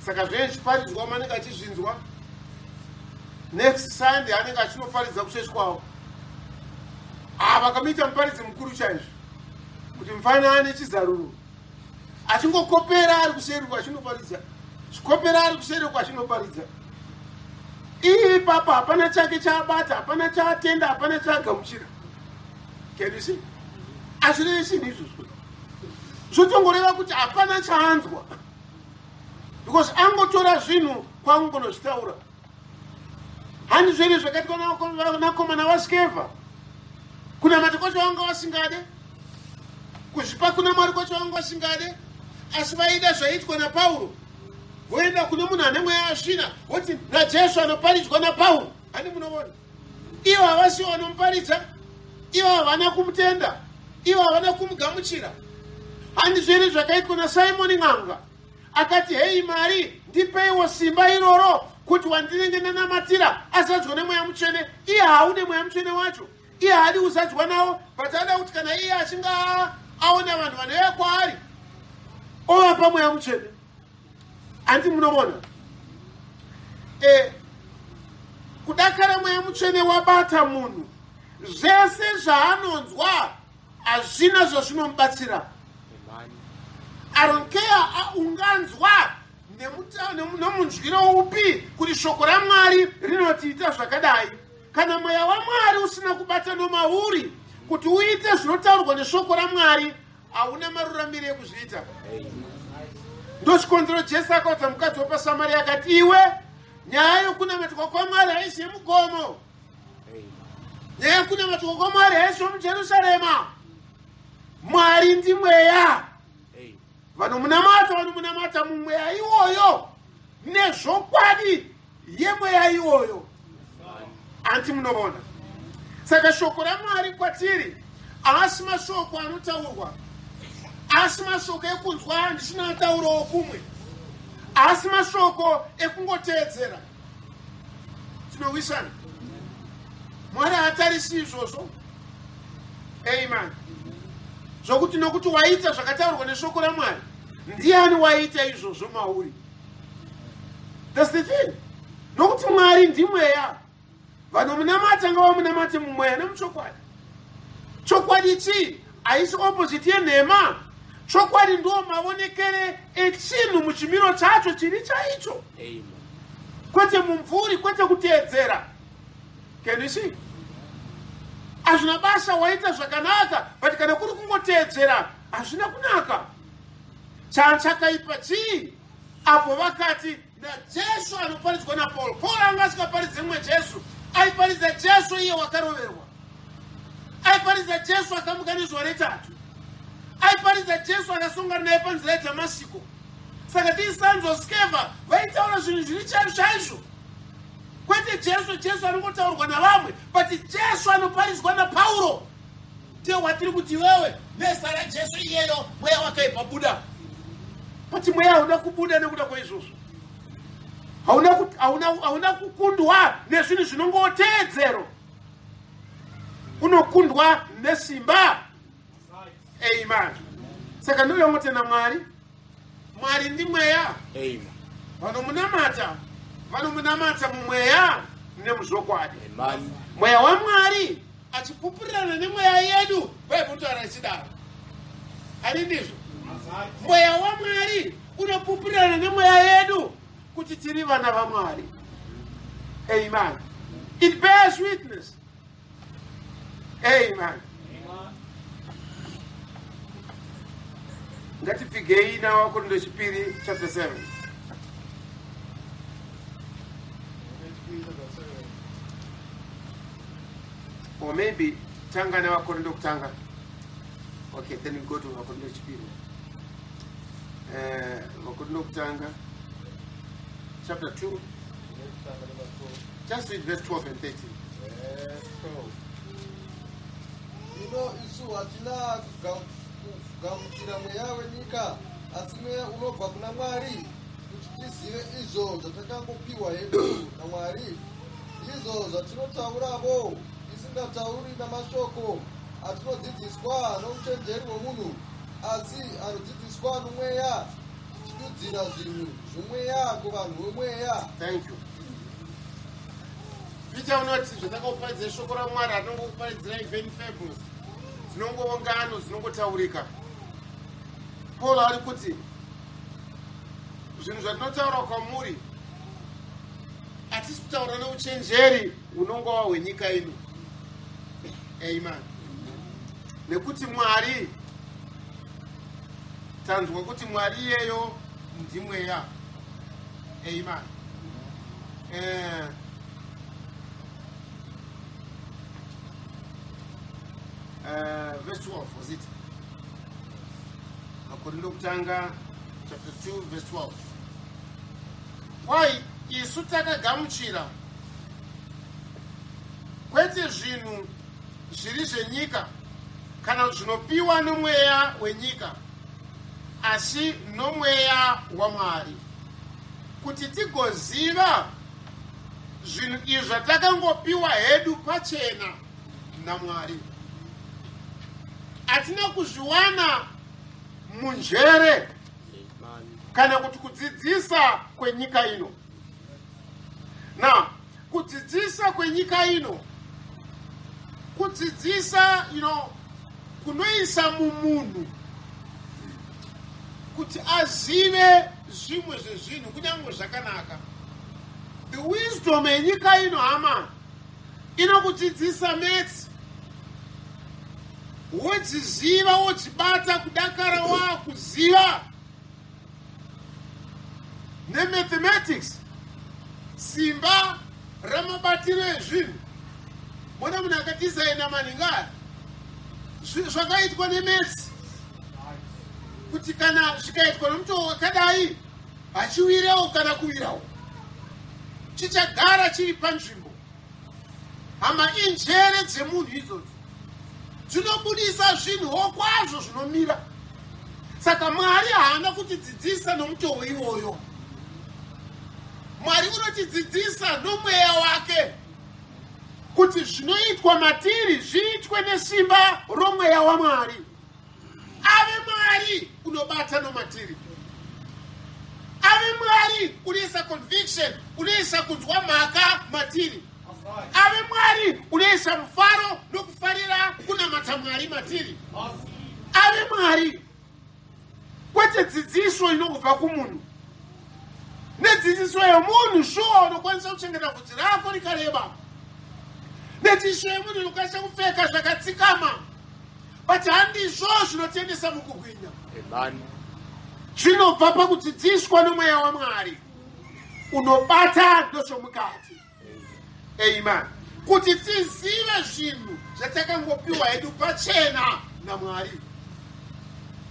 Saka zvinenge zvichiparidzwa manenge achizvinzwa. Next Sunday anenge achinoparidza kuchechi kwavo. Ah, vakamuita muparidzi mukuru chaizvo, kuti mufana ane chizaruro, achingokopera ari kuserukwa achinoparidza, chikopera ari kuserukwa achinoparidza. Ipapo hapana chake chaabata, hapana chaatenda, hapana chaagamuchira. Can you see? Hazvirevi chinhu izvozvo, zvotongoreva kuti hapana chaanzwa, because angotora zvinhu kwangonozvitaura. Handi zvene zvakaitwa nakomana waSkevha. Kunamata kwacho vanga vasingade, kuzvipa kuna Mwari kwacho vanga vasingade, asi vaida zvaiitwa naPauro. Voenda kune munhu ane mweya wasvina, voti, "NaJesu anoparidzwa naPauro." Handi munoona, ivo havasiwo vanomuparidza, ivo havana kumutenda, ivo havana kumugamuchira. Handi zvene zvakaitwa naSimoni n'anga, akati, "Hei Mari, ndipeiwo simba iroro kuti wandinenge ndanamatira azadzwa neMweya Mutsvene." Iye haude Mweya Mutsvene wacho, iye haadi kuzadzwa nawo, but ada kuti kana iye achinge aona vanhu vanouya kwaari, ovapa Mweya Mutsvene. Handi munoona, kudakara Mweya Mutsvene wabata munhu, zvese zvaanonzwa hazvina zvazvinomubatsira. I don't care unganzwa nomunzwiro upi kuti shoko raMwari rinotiita zvakadai, kana mweya waMwari usina kubata nomauri kuti uite zvinotaurwa neshoko raMwari, hauna maruramiro ekuzviita. Ndochikonzero Jesu akaudza mukadzi wepaSamaria, akati, "Iwe, nyaya yokunamatwa kwaMwari haisi yemugomo, nyaya yekunamatwa kwaMwari haisi yomuJerusarema. Mwari ndimweya, vanomunamata vanomunamata mumweya iwoyo nezvokwadi yemweya iwoyo." Anti munoona, saka shoko raMwari kwatiri haasi mashoko anotaurwa, asi mashoko ekunzwa ndisina ataurawo kumwe, asi mashoko ekungoteedzera. Tinowisana. Mwari haatarisi izvozvo. Amen. Zvokuti nokuti waita zvakataurwa neshoko raMwari, ndiani waita izvozvo mauri? That's the thing, nokuti Mwari ndimweya, vanomunamata ngavamunamate mumweya nemuchokwadi. Chokwadi chii? Haisi opposite yenhema. Chokwadi ndo maonekere echinhu muchimiro chacho chiri chaicho. Amen. Kwete mumvuri, kwete kuteedzera. Can you see? Hazvina basa waita zvakanaka, but kana kuri kungoteedzera hazvina kunaka. Chakaipa chii? Apo vakati naJesu anoparidzwa naPaul. Paul anga asingaparidze mumwe Jesu, aiparidza Jesu iye wakaroverwa, aiparidza Jesu akamuka nezuva retatu, aiparidza Jesu akasongana naye panzira yeDhamasiko. Saka these sons of Sceva vaitaura zvinhu zviri chaizvo chaizvo, kwete Jesu Jesu anongotaurwa navamwe, but Jesu anoparidzwa naPauro ndiye watiri kuti iwewe nezita raJesu iyeyo mweya wakaipa buda. But mweya hauna kubuda nekuda kwaizvozvo, hauna kukundwa nezvinhu zvinongoteedzero, unokundwa nesimba. Amen. Saka ndinoda Mwari. Mwari ndimweya. Amen. Vanomunamata vanomunamata mumweya nemuzvokwadi. Amen. Mweya waMwari achipupurirana nemweya yedu, Bhaibheri kutaura ichidaro. Ani ndizvo? Mweya waMwari unopupurirana nemweya yedu kuti tiri vana vaMwari. Amen. It bears witness. Amen. Ngatipfigei naVaKorinto chipiri chapter 7. Or maybe tanga neVaKorinto kutanga. Okay, then we go to VaKorinto chipiri. VaKorinto kutanga chapter 2, just read verse 12 and 13. Ino isu hatina kugamuchira mweya wenyika, asi mweya unobva kuna Mwari, kuti tizive izvo zvatakangopiwa hedu naMwari, izvo zvatinotauravo tisingatauri namashoko atinodzidziswa nouchenjeri hwomunhu, asi anodzidziswa nomweya, tichidudzira zvinhu zvomweya kuvanhu vomweya. Thank you. Peter unoti zvatakakuparidzira shoko raMwari, hatinongokuparidzirai vain fables, dzinongova ngano dzinongotaurika. Paul ari kuti zvinhu zvatinotaura kwamuri hatisi kutaura neuchenjeri hunongova hwenyika ino. Amen. Nekuti Mwari, tanzwa kuti Mwari iyeyo ndimweya. Amen. Verse 12 was it? VaKorinto kutanga chapter 2 verse 12. Why isu takagamuchira kwete zvinhu zviri zvenyika kana zvinopiwa nomweya wenyika, asi nomweya waMwari, kuti tigoziva zvinhu izvi zvatakangopiwa hedu pachena naMwari. Hatina kuzviwana munjere Amen. kana kuti kudzidzisa kwenyika ino. Na kudzidzisa kwenyika ino kudzidzisa kunoisa mumunhu kuti azive zvimwe zvezvinhu kunyange zvakanaka. The wisdom yenyika ino, hama, inokudzidzisa maths, wodziziva, wodzibata kudakara waakuziva nemathematics, simba ramabatiro ezvinhu. Mona munhu akadhizaina manhingari, zvakaitwa nemaths, kuti kana zvikaitwa nomutoo wakadai hachiwirewo kana kuwirawo, chichagara chiri panzvimbo. Hama, injere dzemunhu idzodzo dzinobudisa zvinhuwo kwazvo zvinomira. Saka Mwari haana kutidzidzisa nomutoo iwoyo. Mwari unotidzidzisa nomweya wake, kuti zvinoitwa matiri zviitwe nesimba romweya waMwari. Ave Mwari unobata nomatiri, ave Mwari unoisa conviction, unoisa kunzwa mhaka matiri, ave Mwari unoisa mufaro nokufarira kunamata Mwari matiri, ave Mwari. Kwete dzidziso inongobva kumunhu. Nedzidziso yemunhu shuwa unokwanisa kuchengeta bvudzi rako rikareba. Nedzidziso yemunhu unokwanisa kupfeka zvakadzikama. But handizvo zvinotendesa mukubwinya. Amen. Zvinobva pakudzidziswa nomweya waMwari unobata ndochomukati. Amen. Kuti tizive zvinhu zvatakangopiwa hedu pachena naMwari.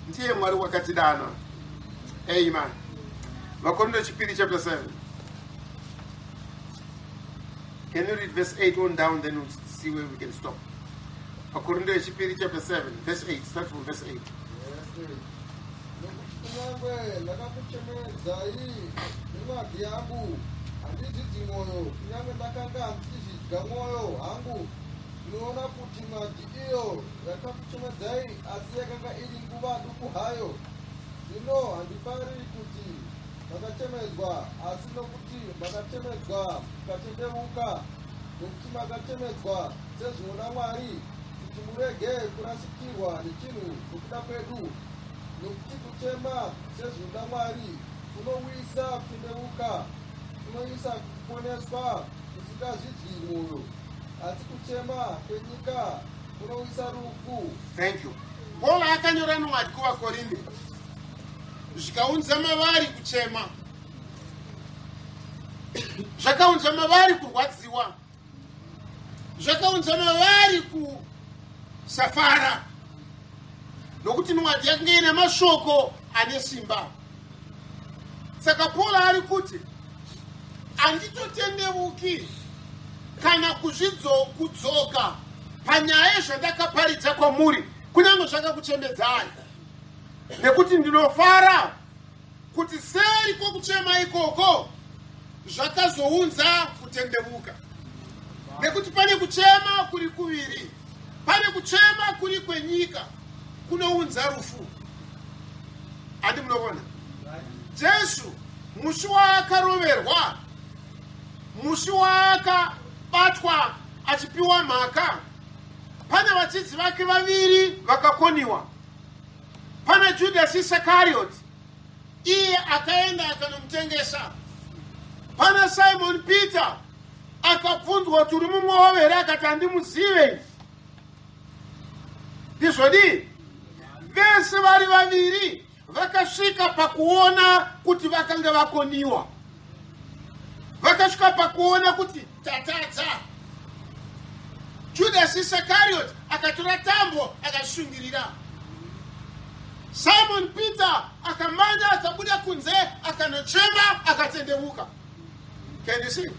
Ndiye Mwari wakatidana. Amen. Vakorinde chipiri chapter 7. Can you read verse 8 on down, then we'll see where we can stop. Vakorinde chipiri chapter 7, verse 8. Start from verse 8. Yes. Nokuti kunyange ndakakuchemedzai nemwadhi yangu, handizvidyi mwoyo, kunyange ndakanga ndichizvidya mwoyo hangu. Ndinoona kuti mwadhi iyo yakakuchemedzai, asi yakanga iri nguva duku hayo. Zvino handifari kuti makachemedzwa, asi nokuti makachemedzwa mukatendeuka, nokuti makachemedzwa sezvinoda Mwari, kuti murege kurasikirwa nechinhu nokuda kwedu. Nokuti kuchema sezvinoda Mwari kunouyisa kutendeuka, kunouyisa kuponeswa kusingazvidyi mwoyo, asi kuchema kwenyika kunouyisa rufu. Thank you. Paul akanyora nwadi kuvaKorinde, zvikaunza mavari kuchema, zvakaunza mavari kurwadziwa, zvakaunza mavari kusafara, nokuti nwadi yakanga ine mashoko ane simba. Saka Paul ari kuti handitotendeuki kana kudzoka panyaya yezvandakaparidza kwamuri, kunyange zvakakuchemedzai, nekuti ndinofara kuti seri kwokuchema ikoko zvakazounza kutendevuka. Nekuti pane kuchema kuri kuviri. Pane kuchema kuri kwenyika kunounza rufu. Handi munoona Jesu musi waakaroverwa, musi waakabatwa achipiwa mhaka, pane vadzidzi vake vaviri vakakoniwa. Pana Judhasi Isakarioti, iye akaenda akanomutengesa. Pana Simon Peter akabvunzwa kuti uri mumwe wavo here, akati handimuzive. Ndizvodii? Vese vari vaviri vakasvika pakuona kuti vakanga vakoniwa, vakasvika pakuona kuti tatadza. Judas Isakariot akatora tambo akasungirira. Simon Peter akamanya akabuda kunze akanochema akatendevuka. Can you see?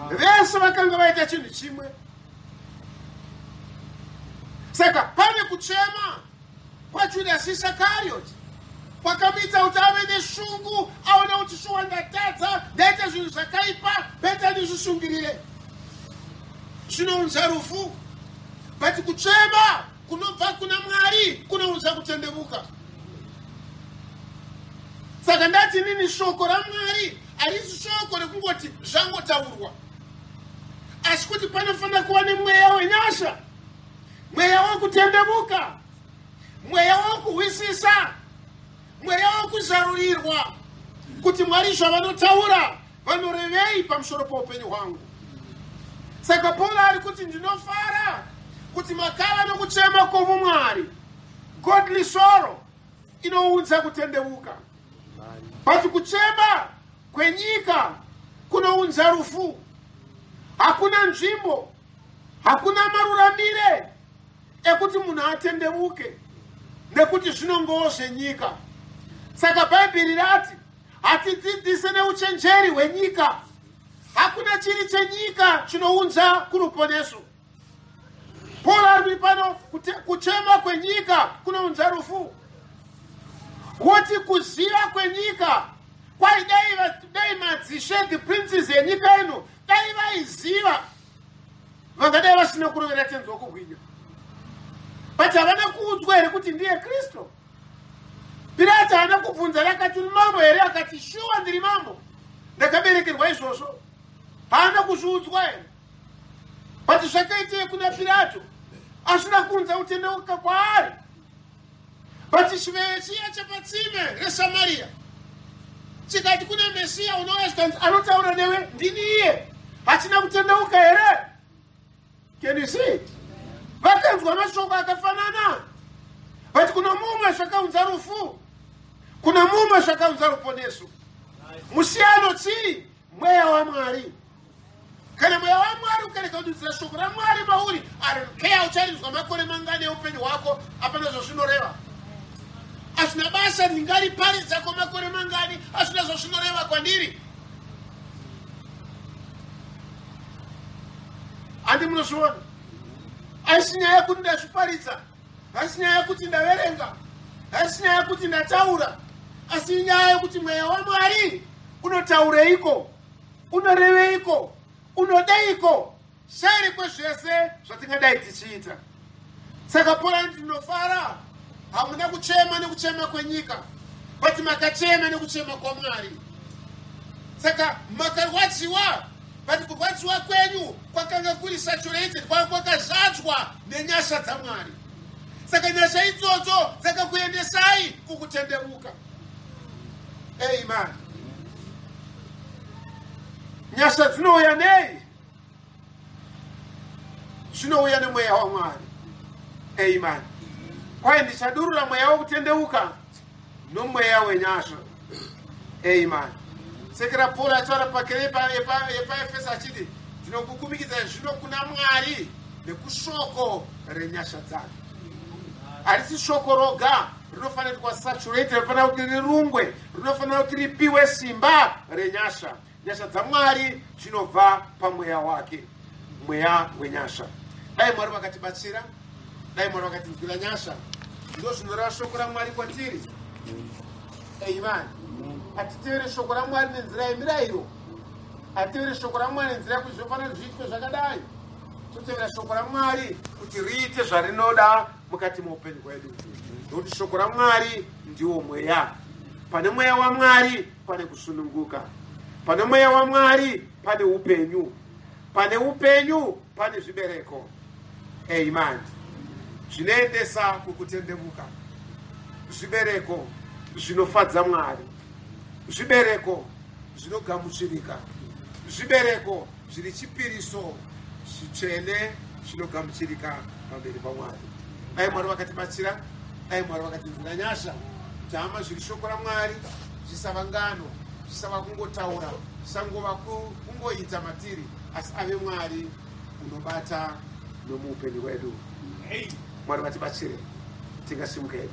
Vese vakanga vaita chinhu chimwe. Saka pane kuchema kwaJudas Isakariot kwakamuita kuti ave neshungu, aone kuti shuwa ndatadza, ndaita zvinhu zvakaipa, better ndizvisungirire. Zvinounza rufu. But kuchema kunobva kuna Mwari kunounza kutendevuka. Saka ndati nini, shoko raMwari harisi shoko rekungoti zvangotaurwa, asi kuti panofanira kuva nemweya wenyasha, mweya wekutendevuka, mweya wekuhwisisa, mweya wekuzarurirwa kuti Mwari zvavanotaura vanorevei pamusoro poupenyu hwangu. Saka Paul ari kuti ndinofara kuti makava nokuchema kwomumwari, godly sorrow inounza kutendevuka, but kuchema kwenyika kunounza rufu. Hakuna nzvimbo, hakuna maruramire ekuti munhu atendevuke, nekuti zvinongowo zvenyika. Saka Bhaibheri rati hatidzidzise neuchenjeri hwenyika. Hakuna chiri chenyika chinounza kuruponeso. Paul ari kuti pano kuchema kwenyika kunounza rufu, woti kuziva kwenyika kwai dai madzishe, the princes enyika ino, dai vaiziva vangadai vasina kurovera Tenzi wokubwinya. But havana kuudzwa here kuti ndiye Kristu? Pirato haana kubvunza rakati uri mambo here? Akati shuwa ndiri mambo, ndakaberekerwa izvozvo. Haana kuzviudzwa here? But zvakaitei kuna Pirato? Asina kuunza kutendeuka kwaari. But chiveve chiya chepatsime reSamaria chikati kuna Mesiya unouya, zvikanzi anotaura newe ndini iye, hachina kutendeuka here? Can you see? Vakanzwa mashoko akafanana, but kuno mumwe zvakaunza rufu, kuna mumwe zvakaunza ruponeso. Musiyano chii? Mweya waMwari. Kana mweya waMwari ukarega kududzira shoko raMwari mauri, arokeya ucharinzwa makore mangani eupenyu hwako, hapana zvazvinoreva. Hazvina basa ndingariparidza kwamakore mangani, hazvina zvazvinoreva kwandiri. Handi munozviona? Haisi nyaya yekuti ndazviparidza, haisi nyaya yekuti ndaverenga, haisi nyaya yekuti ndataura, asi nyaya yekuti mweya waMwari unotaureiko, unoreveiko, unodeiko seri kwezvese zvatingadai tichiita. Saka Pauro ndinofara, hamuna kuchema nekuchema kwenyika, but makachema nekuchema kwaMwari. Saka makarwadziwa, but kurwadziwa kwenyu kwakanga kuri saturated, kwanga kwakazadzwa nenyasha dzaMwari. Saka nyasha idzodzo dzakakuendesai kukutendeuka. Amen. Nyasha dzinouya nei? Zvinouya nemweya waMwari. Amen. Kwai ndichadurura mweya wokutendeuka nomweya wenyasha. Amen. Sekera Pauro achitaura pakere yepaEfeso achiti, ndinokukumikidzai zvino kuna Mwari nekushoko renyasha dzake. Harisi shoko roga rinofanira kuitwa saturated, rinofanira kuti rirungwe, rinofanira kuti ripiwe simba renyasha. Nyasha dzaMwari dzinobva pamweya wake, mweya wenyasha. Dai Mwari vakatibatsira, dai Mwari vakatinzwira nyasha. Ndo zvinoreva shoko raMwari kwatiri. Amen. Hatitevere shoko raMwari nenzira yemirayiro, hatitevere shoko raMwari nenzira yekuti zvinofanira zviitwe zvakadai. Totevera shoko raMwari kuti riite zvarinoda mukati meupenyu hwedu, nokuti shoko raMwari ndiwo mweya. Pane mweya waMwari pane kusununguka, pane mweya waMwari pane upenyu, pane upenyu pane zvibereko. Amen. Zvinoendesa kukutendevuka, zvibereko zvinofadza Mwari, zvibereko zvinogamuchirika, zvibereko zviri chipiriso zvitsvene zvinogamuchirika pamberi paMwari. Dai Mwari vakatibatsira, dai Mwari vakatinzwira nyasha, kuti hama zviri shoko raMwari zvisava ngano, zvisava kungotaura, zvisangova kungoita matiri, asi ave Mwari unobata nomuupenyu hwedu. Mwari vatibatsire. Tingasimuka hedu.